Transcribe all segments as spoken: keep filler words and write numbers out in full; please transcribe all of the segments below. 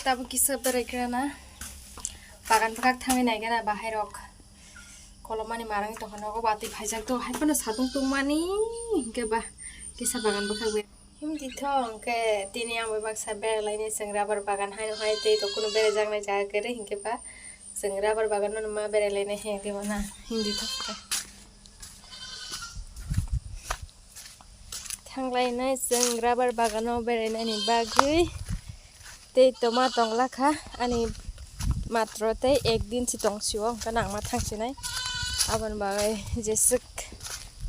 Tabuk kisa berai khe na bagan bwkhak thangwi nai khe na bahai rok kolomani marang tongkha nogo watwi phaijak to hai phano satung tungmani hinkhe ba kisa bagan bwkhak be himdi tho hinkhe tini ang bai baksa berai laini chwng rubber bagan haino hai tei to kuno berai jaknai jaga kwrwi hinkhe ba chwng rubber bagan no ma berai lainai hinkhe ba na himdi tho. Thanglainai chwng rubber bagano berainani bagwi tei toma tonglakha ani matro tei ek din si tongsio hwnkhe nangma thangsinai aboni bagwi jeswk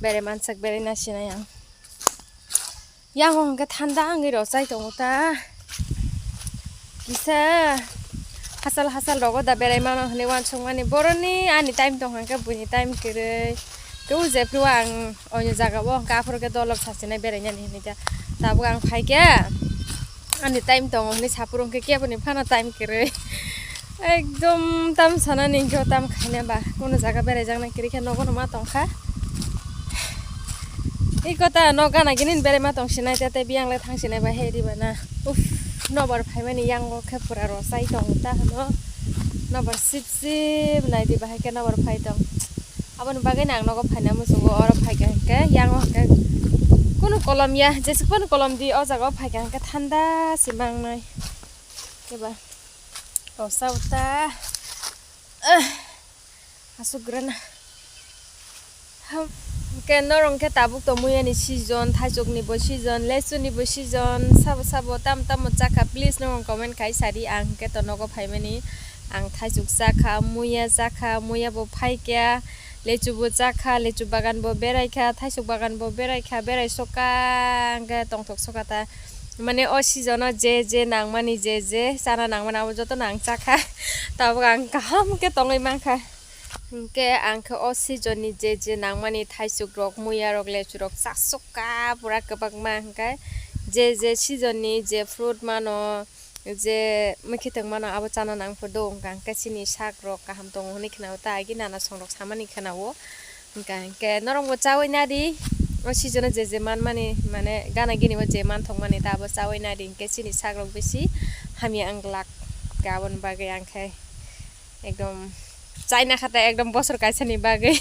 berai mansak berai nasinai ang. Yang hwnkhe thanda wngwi rw chai tongo ta. Kisa hachal hachal rogo da berai mano hwnwi uansukmani boroni ani time tong hwnkhe buini time kwrwi. Tei o jephru ang oino jagao hwnkhe aphuru khe dolok sasinai berainani hwnwi khe tabuk ang phaikhe ani time tongo hwnwi saphuru hwnkhe keboni phano time kwrwi. Ekdom tam sanani hwnkhe o tam khaina ba kuno jaga beraijaknai kwrwi khe nogo no ma tongkha. Iko ta no gana gini berai ma tong sinai tete biyang le thang sinai ba he di ba na. Uff, nobar phaimani yango khe pura rosai tong ta hwno. Nobar sip sip nai di ba hai khe nobar phai tong. Aboni bagwi nang nogo phaina muchungo oro phaikha hinkhe yango hinkhe kunu kolom ya jesuk phano kolom di o jaga o phaikha hinkhe thanda se mangnai. Eba rosa uta. Aswk grana. Hwnkhe norok khe tabuk tongmuyani season, thaisokni bo season, lechu ni bo season, sabo sabo tamo tamo chakha please norok comment khai sadi ang hwnkhe to nogo phaimani ang thaisok chakha, muya chakha, muya bo phaikha, lechu bo chakha, lechu bagan bo beraikha, thaisok bagan bo beraikha, berai soka hwnkhe tongthok soka ta. Mane o season o je je nangmani je je chana nangmani abo jotono ang chakha. Tabuk ang kaham khe tongwi mankha. Hinkhe ang khe o season ni je je nangmani thaisuk rok, muya rok, lechu rok chasuk ka pura kwbangma hinkhe je je season ni je fruit mano je mwkhitwng mano abo chana nangphuru do wngkha hinkhe chini sak rok kaham tongo hinwi khna ta agi nana song rok samani khna o. Hwnkha hinkhe norokbo chaui nadi, o season-o je je manmani, mane gana gini o je manthokmani ta abo chaui nadi hinkhe chini sakrok bisi hamya wng glak. Hinkhe aboni bagwi ang khe ekdom chaina kha ta ekdom bosor kaisani bagwi.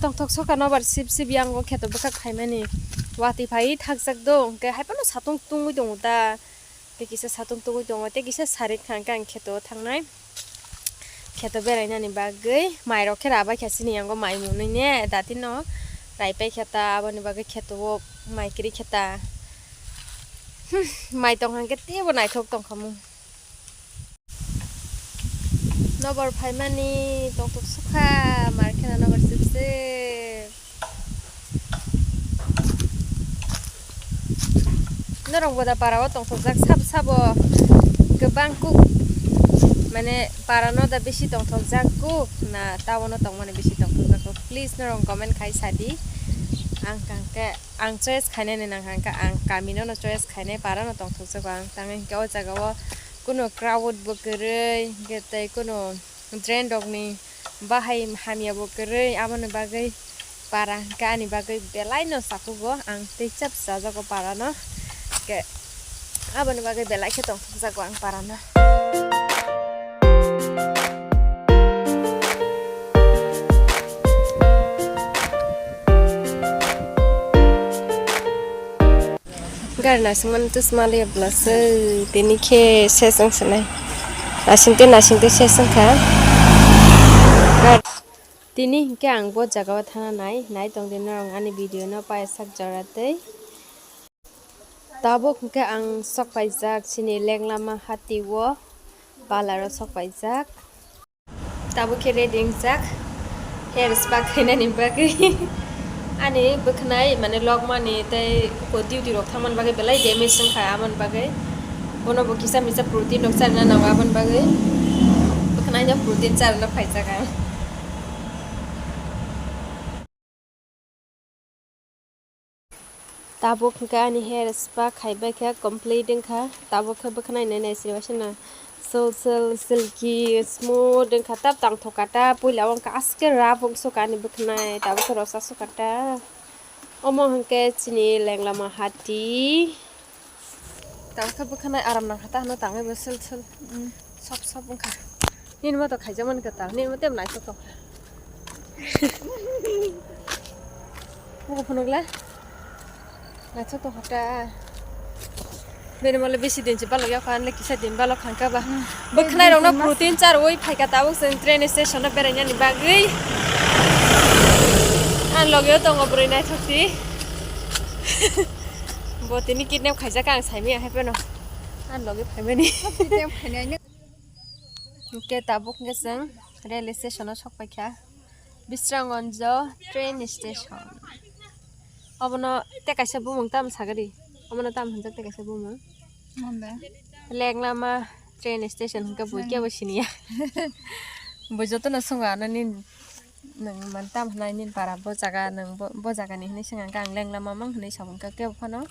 Tongthok soka nobar sip sip yango kheto bwkhak phaimani watwi phaiwi thakjak do, hinkhe hai phano satung tungwi tongo ta. Tei kisa satung tungwi tongo, tei kisa sari kha hwnkhe ang kheto thangnai. Kheto berainani bagwi mairok khe rabai kha chini yango mai mwnwi ne datino raipai kha ta, aboni bagwi kheto o mai kwrwi kha ta. Hmm, mai tong hwnkhe teibo naithok tong kha mung. Nobor phaimani tongthok sukha, mar kheno nobor sipsip. Norok boda para o tongthokjak sabo sabo kwbang kuk, mane para no da bisi tongthokjak kuk na town o tongmani bisi tongthokjak kuk, please norok comment khai sadi. Ang kangke ang choice khainani nang kangke ang kami no no choice khainai para no tongthokjak ang tangwi hinkhe o jaga o kuno crowd bo kwrwi hinkhe tei kuno drain rokni bahai hamya bo kwrwi, aboni bagwi para hwnkhe ani bagwi belai no chakugo ang tei chap chajago para no, hwnkhe aboni bagwi belai khe tongthokjago ang para no. Gari naisingmani tus maliya bwlaswi tini khe ses wng sinai. Naising tei naising tei ses wng kha. Tini hinkhe ang bo jaga o thana nai, nai tong di norok ani video no paisak jora tei. Tabuk hinkhe ang sok paijak chini lenglama hati o, parlour o sok paijak. Tabuk khe ready wngjak hair spa khainani bagwi. Ani bwkhnai mane lokmani tei duty rok thangmani bagwi belai damage wngkha, aboni bagwi bono bo kisa misa protein rok charwna nango, aboni bagwi bwkhnai no protein charwna phaijak ang. Tabuk hwnkhe ani hair spa khaibai khe complete wngkha. Tabuk khe bwkhnai nai nai se waisa no sil sil silky smooth wngkha. Tab tangthok kha ta, puila o wngkha aske rough wngsuka ani bwkhnai, tabuk khe rosa suka ta. Omo hwnkhe chini lenglama hati. Tang khe bwkhanai aram nang kha ta hwnwi tangwi bo sil sil. Sop sop wngkha. Nini moto khaijakmani kwtal, nini moto tei naithok tongkha. Buko phunukla. Naithok tongkha ta. Bini mole bisi din se balok yakha, anle kisa din balok khangkha ba. Bwkhanai rokno protein charwi phaikha tabuk chwng train station o berainani bagwi. Ang logeo tongo bwrwi naithok ti. Bo tini kidnap khaijak ang saimaya hai phano. Ang loge phaimani. Hwnkhe tabuk hwnkhe chwng rail station o sok paikha. Bisramganj train station. Obono tei kaisa bumung tamo sagadi. Obono tamo hwnjak tei kaisa bumung. Lenglama train station hwnkhe bo kebo siniya. Bo jotono swngwi anani nwng man tam hwnai nini para bo jaga nwng bo, bo jagani hwnwi swngkha ang Lenglama mang hwnwi sa hwnkha kebo phano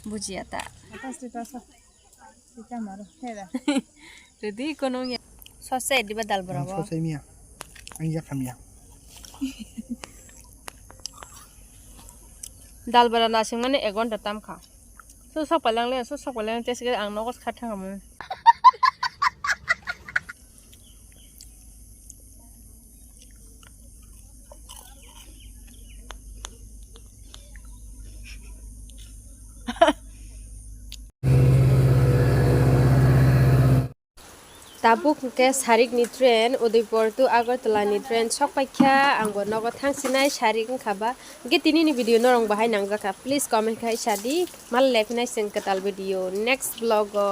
bujiya ta. Ready kono ya. Sose diba dal bora bo. Sose miya. Ang ya khamya. Dal bora nasing mani ek ghonta tam kha. Su sok palang le, su sok palang test khe ang nogo kha thang mo. Tabuk hwnkhe Sarikni train, Udaipur to Agartala ni train sok paikha, ang bo nogo thangsinai Sarik wngkha ba. Hwnkhe tinini video norok bahai nangjakha, please comment khai sadi, malai phinai chwng kwtal video next vlog o.